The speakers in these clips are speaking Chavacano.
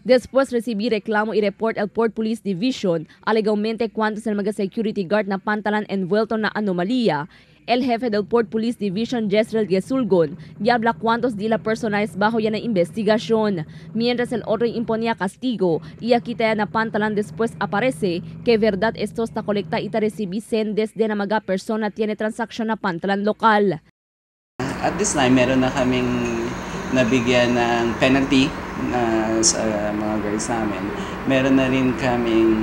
Después recibí reclamo y report el Port Police Division, alegadamente cuantos el mga security guard na pantalan envuelto na anomalía. El jefe del Port Police Division, Jezreel Gesulgon, y habla cuantos de la personas bajo ya na investigación. Mientras el otro imponía castigo, y aquí te na pantalan después aparece que verdad esto está colecta y te recibí desde na mga persona tiene transacción na pantalan lokal. At this time, meron na kaming nabigyan ng penalty na sa mga guards namin. Meron na rin kaming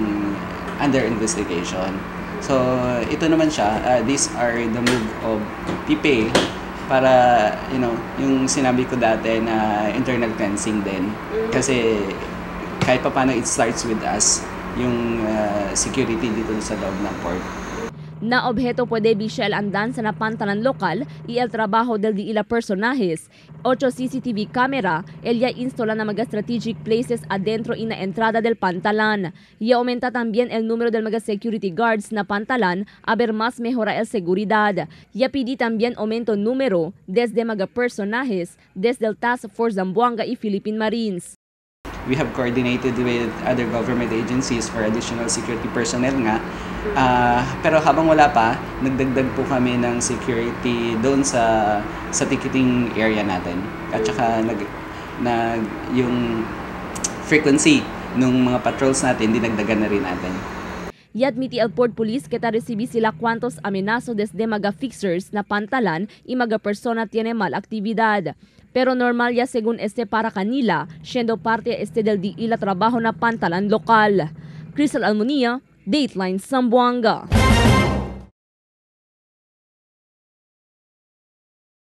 under investigation. So, ito naman siya, these are the move of PPA para, yung sinabi ko dati na internal cleansing din. Kasi kahit pa paano it starts with us, yung security dito sa loob ng port. Na objeto puede visual andanza na pantalan lokal y el trabajo del di ila personajes. 8 CCTV cámara, el ya instala na mga strategic places adentro y na entrada del pantalan. Y aumenta también el número del mga security guards na pantalan a ver más mejora el seguridad. Ya pidi también aumento número desde mga personajes desde el Task Force Zamboanga y Philippine Marines. We have coordinated with other government agencies for additional security personnel nga. Pero habang wala pa, nagdagdag po kami ng security doon sa ticketing area natin. At saka yung frequency ng mga patrols natin, dinagdagan na rin natin. Y admiti el Port Police que ta recibi sila cuantos amenazo desde mga fixers na pantalan y mga persona tiene mal actividad. Pero normal ya según este para kanila, siendo parte este del di ila trabajo na pantalan lokal. Crystal Almonia, Dateline Zamboanga.